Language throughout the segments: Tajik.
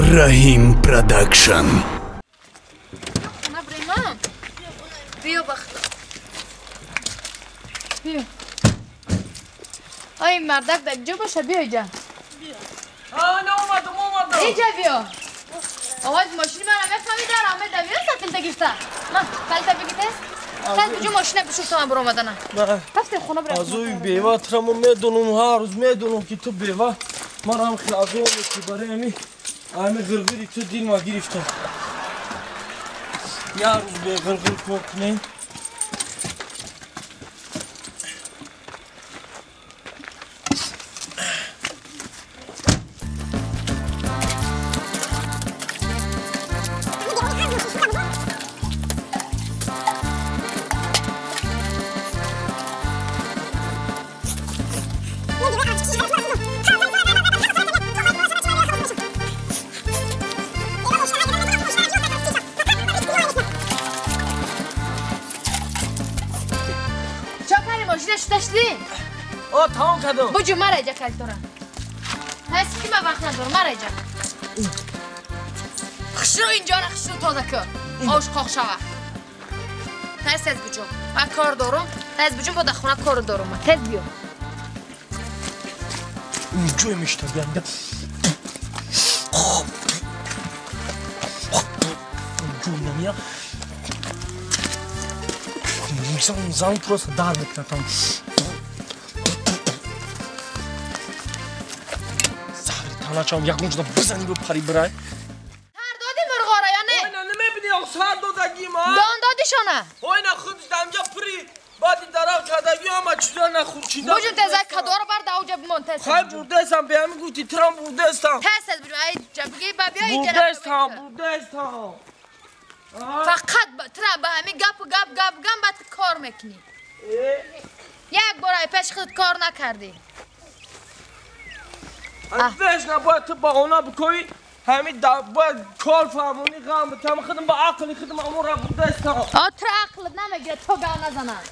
Раҳим Продакшн. Биё бахта. Биё. Ай мардак дар ҷо боша, биё иҷа. А, омадам, омадам. Иҷа биё. Овози мошини мара мефаҳми дар омеда биё сатилта гирифта. Ма, калита бигите? Таз биҷу мошина бишуфта ман буромадана. Рафтем хона бирем. Азои бева траму медонум, ҳар рӯз медонум ки ту бева. Марам хел азоб ки барои ами ғирғири ту дилма гирифта. Як рӯз беғирғир кор кунем. Тамом кардам. Буҷу мара иҷа калитора. Ҳаст ки ман вақт надорам, мара иҷа. Хушрӯ инҷора хушрӯ тоза кун. Ош қоқ шава. Тез тез буҷу. Ман кор дорам. Тез буҷу бо дар хона кор дорам. Тез биё. Ҷой мештаганда. Ҷой намия. Зан просто дар мекунад. Таначам ягон ҷода бизани бипари бирай. Сар доди мурғора ё не? Ойна намебини сар додагима? Дон додишона? Ойна худш дамҷа пури баъди дарав кардагӣ ҳама чизо нахурчида. Буҷум теза кадоро бар давҷа бимон тез. Хай бурдестам, беҳами гуфти тирам бурдестам. Тез тез буҷум, ай ҷа биги ба биё иҷа. Бурдестам, бурдестам. Фақат тира ба ҳами гапу гап гап гам баъд кор мекунӣ. Як бор ай пеши худ кор накардӣ. Веш набояд ту баҳона бикоӣ, ҳамин бояд кор фаҳмонӣ ғам битам худам ба ақли худам амора бурдастам. А ту ақлат намегирад, то гав назанад.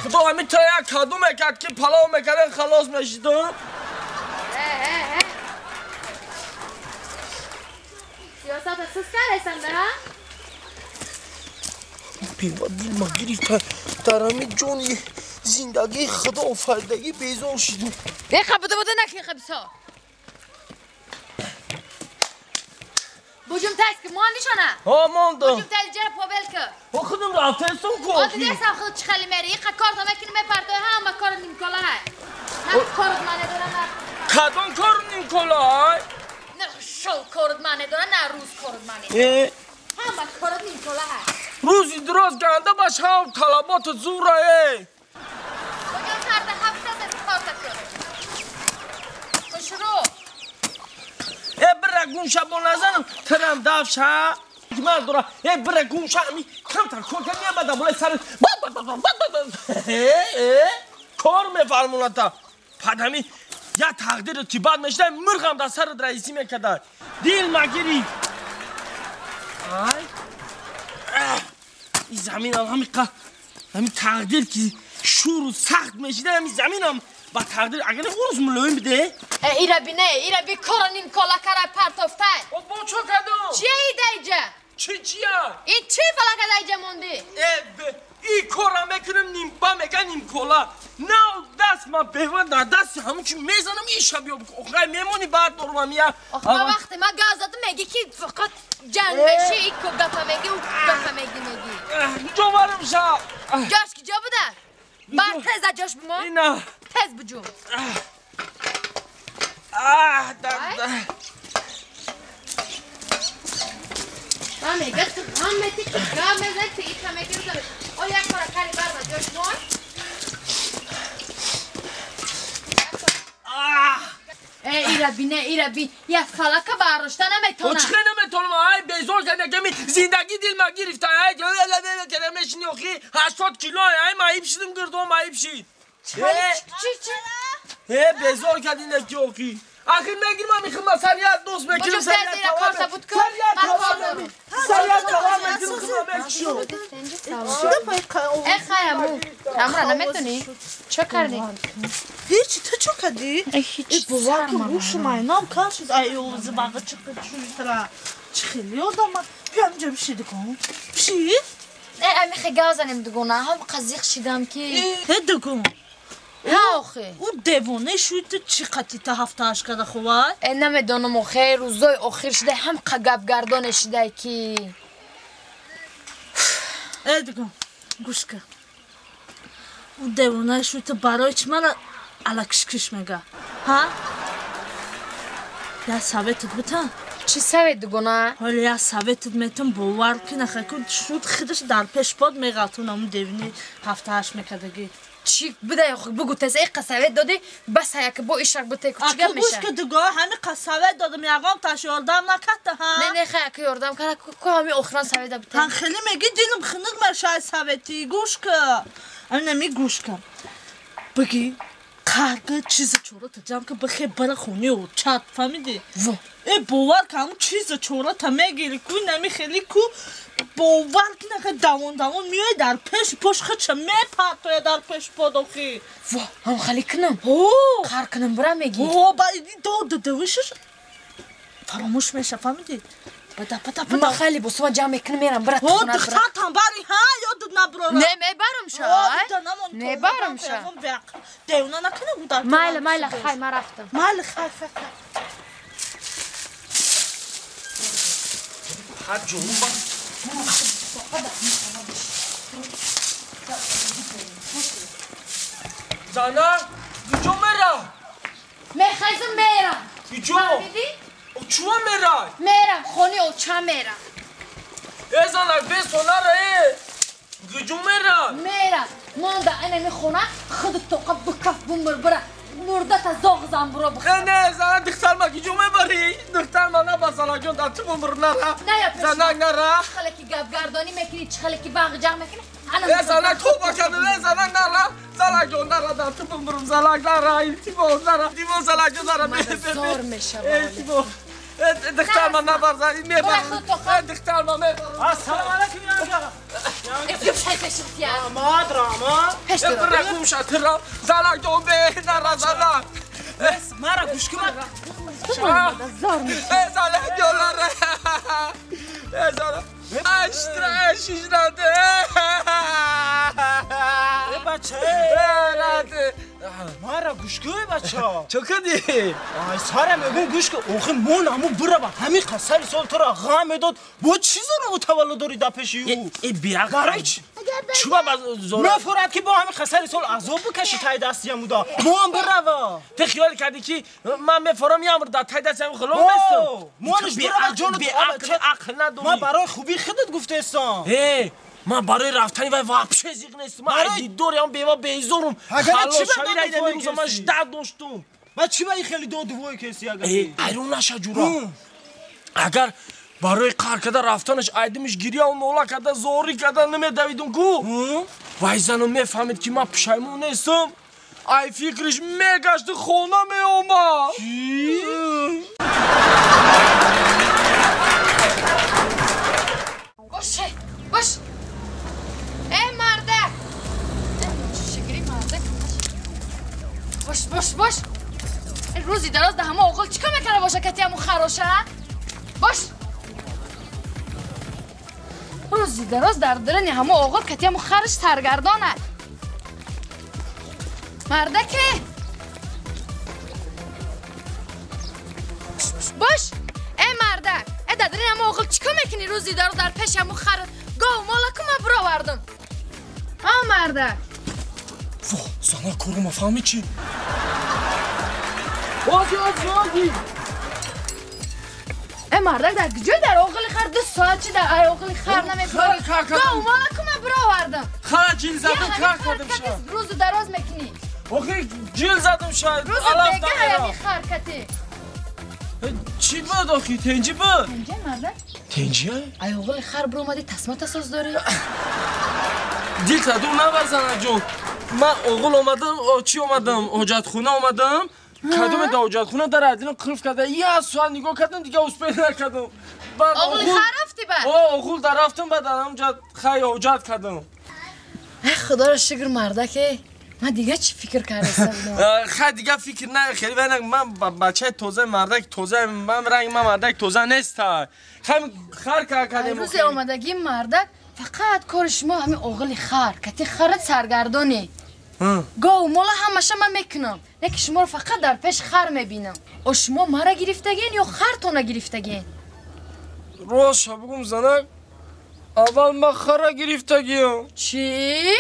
Худо ҳамин то як каду мекард ки палов мекард, халос мешидам. Сиёсата сус каресанда, ҳа? Бева дилма гирифта дар ҳамин ҷони зиндагии худо офаридагӣ безор шидем. Еха буда буда накин хабисо. Буҷум тез ки мондишона? Ҳа мондам. Буҷум тез ҷара повел ки. Ҳа худам рафтестам ку. О дидесам худ чӣ хеле мери. Иқа корто мекунӣ мепартои ҳама кор нимкола ҳай. На корот мане дора на. Кадом кор нимкола ҳай? На шов корот мане дора на рӯз корот мане. Э ҳама корот нимкола ҳай. Рӯзи дуроз ганда ба шав талаботу зура э. Буҷум тарда ҳафта тез корта кун. Шурӯъ. Э бира гумша бо назанам тирам давша. Ман дора э бира гумша ами камтар кор кар меомадам болои сарат. Э кор мефармоната. Пад ҳами як тақдиру ки бад мешида мурғам дар сарат раисӣ мекарда. Дил магирӣ. Ай. Ин заминам ҳами тақдир ки шуру сахт мешида ҳами заминам ба тақдир агар урус мулоим биде. Ира би не, ира би кора нимкола кара партофтай. О бо чо кардам? Чия ида иҷа? Чи чия? Ин чи фалака да иҷа монди? Э, и кора мекунам нимба мега нимкола. На даст ма бева дар дасти ҳамун чи мезанам иша биё охай мемони баъд дорам я. Ох ма вақте ма гав задам меги ки фақат ҷанг меши и гапа меги у гапа меги меги. Ҷо варам ша. Ҷош ки ҷо буда? Бар тез а ҷош бимон. Ина. Тез буҷум. Ah, да. Ман мега ту ғам мети, ту гав мезани, ту иқа меги рӯза. О як кора кари бар ба ҷош мон. Э, ира би не, ира би. Як фалака бардошта наметонам. О чӣ наметонам? Ай безор кардагами зиндагӣ дилма гирифта. Ай кара мешини охи 80 кило. Ай маиб шидим гирдом маиб шид. Чи чи? Э безор кардин ки охи. Ахир мегирам ами хидма сарият дӯст мекунам сарият кор сарият сарият товар мекунам хидма мекушам. Э хаяму. Амра наметонӣ? Чо кардӣ? Ҳеҷ ту чӣ кардӣ? Ҳеҷ. Бовар кун гӯшум айнам кар шуд. Ай овози бағи чиқи чӯйтра. Чӣ хеле одама. Бия инҷа биши дигон. Биши? Не, ами хе гав занем дигона. Ҳам қазиқ шидам ки. Э дигон. Ҳа охе. Ӯ девона шуд ту чӣ қатӣ та ҳафтааш када хувай? Э намедонам охе, рӯзои охир шуда ҳам гапгардоне шидай ки. Э дигон, гӯш кун. Ӯ девона шуд ту барои чӣ мана алакишкиш мега? Ҳа? Я советат битам? Чӣ совет дугона? Ҳоло я советат метам бовар кун ахе ку шуд худаш дар пешпод меғалтун ҳамун девини ҳафтааш мекардагӣ. Чӣ бидай охи бугу тез эқа совет додӣ бас ҳая ки бо ишак бите ку чӣ гап меша? Гӯш ку дуго ҳами қа совет додам ягон таш ёрдам накарда ҳа? Не не хай ки ёрдам карда ку ҳами охирон совета бите. Ҳан хеле мегӣ дилам хунук мешавад совети гӯш ку. Ами гӯш кун. Бигӣ қарга чиза чората ҷамъ ка бихе бара хони очат фаҳмидӣ? Во. Э бовар кун ҳамун чиза чората мегирӣ ку нами хеле ку бовар кун ахе давон давон меояд дар пеши пош худша мепартояд дар пеши под охи. Во, ҳам хеле кунам? Ҳо. Қар кунам бира мегӣ? Ҳо, ба доду дувишаш фаромӯш меша фаҳмидӣ? Бада бада бада. Ман хеле босума ҷамъ мекунам мерам бира хона. Ҳо, духтартам бари ҳа ёдат набарора. Не мебарам ша. Мебарам ша. Девона накунам дар. Майла майла хай ман рафтам. Майла хай хай. Ҳар ҷонум ба. Зана, куҷо мера? Мехезам мерам. Куҷо? Фаҳмидӣ? Чуа мерай? Мерам, хони оча мерам. Э занак, бе сонара э. Куҷо мерай? Мерам. Монда инами хона худат тоқа бикаф бумр бира. Мурдата зоғ зан буро бихӯр. Не, не, зана духтар ма куҷо мебарӣ? Духтар ма наба занаҷон дар ту бумр нара. Занак нара. Чӣ хеле ки гапгардонӣ мекунӣ, чӣ хеле ки бағ ҷағ мекунӣ. Э занак тоба кардам, э занак нара. Занак ҷон нара дар ту бумрум, занак нара, илтимос нара. Илтимос занак ҷон нара. Зор мешавад. Илтимос. دختر من نبر میبرم دختر من میبرم. السلام علیکم یا آماد راما برکم شاترا زنک جون به نرا زنک مرا گوش کن زنک جون نرا زنک اشترا اشیش نده بچه مرا گوش کن بچه چه کردی؟ آی سارم میگم گوش کن آخه مون همون بره با همین قصر سال تو را غم میداد با چیزا رو تولد داری در پیش او ای بیعقل برای چی؟ چوبا زورا مفرد که با همین قصر سال عذاب بکشی تای دستی همو دا ما هم بره تو خیال کردی که من میفرم یه امر در تای دستی همو خلوم بستم مانش بره جان بیعقل عقل نداری من برای خوبی خودت گفته استم من برای رفتنی وای вообще зиқ нестам. Ман дидори ҳам бева безорум. Халос шавӣ райда мирӯза ман жда доштум. Ба чӣ ба хеле доду вой кеси агар? Э, айрон наша ҷура. Агар барои қар карда рафтанаш айдимиш гирьяву нола карда зорӣ карда намедавидум ку. Вай зану мефаҳмид ки ман пушаймон нестам. Ай фикриш мегашту хона меомад. Бош, бош. Эй, мардак! Шигри мардак. Бош, бош, бош. Рӯзи дароз да ҳама оғол чӣ кор мекарда боша кати ҳамун хароша? Бош. Рӯзи дароз дар дарани ҳама оғол кати ҳамун хараш саргардона. Мардаке! Бош! Эй, мардак! Э, дар дарани ҳама оғол чӣ кор мекунӣ рӯзи дароз дар пеши ҳамун хар гов мола ку ман бировардам. А мардак! Во, зана корума фаҳмӣ чӣ? Ози, ози, ози! Э мардак дар куҷой дар оғили хар 2 соат чи дар ай оғили хар намебарӣ? Гов мола ку ман бировардам. Хара ҷил задам, кар кардам ша. Рӯзу дароз мекунӣ. Охи ҷил задам ша. Рӯзу бега ҳаями хар кати. Чӣ буд охи? Тенҷи буд? Тенҷи мардак? Тенҷи? Ай оғили хар биромадӣ тасмата соз дорӣ? Дил таду набар занаҷон. Ман оғул омадам, чӣ омадам? Ҳоҷатхона омадам. Кадоме дар ҳоҷатхона дар адилам қилф карда. Як соат нигоҳ кардам, дига успел накардам. Оғули хар рафтӣ баъд? О, оғул дар рафтам, баъд дар ҳамҷа хай ҳоҷат кардам. Ай худоро шукр мардаке. Ман дига чӣ фикр кардаистам? Хай, дига фикр на, хеле вайна ман бачаи тоза, мардак тоза, ман ранг ман мардак тоза неста. Хай, хар кардем. Рӯзе омадагӣ мардак, фақат кори шумо ҳамин оғили хар, кати харат саргардонӣ. Гов мола ҳамаша ман мекунам, не ки шуморо фақат дар пеш хар мебинам. О, шумо мара гирифтагин ё хартона гирифтагин? Рост бугум, занак, аввал ман хара гирифтагиам. Чӣ?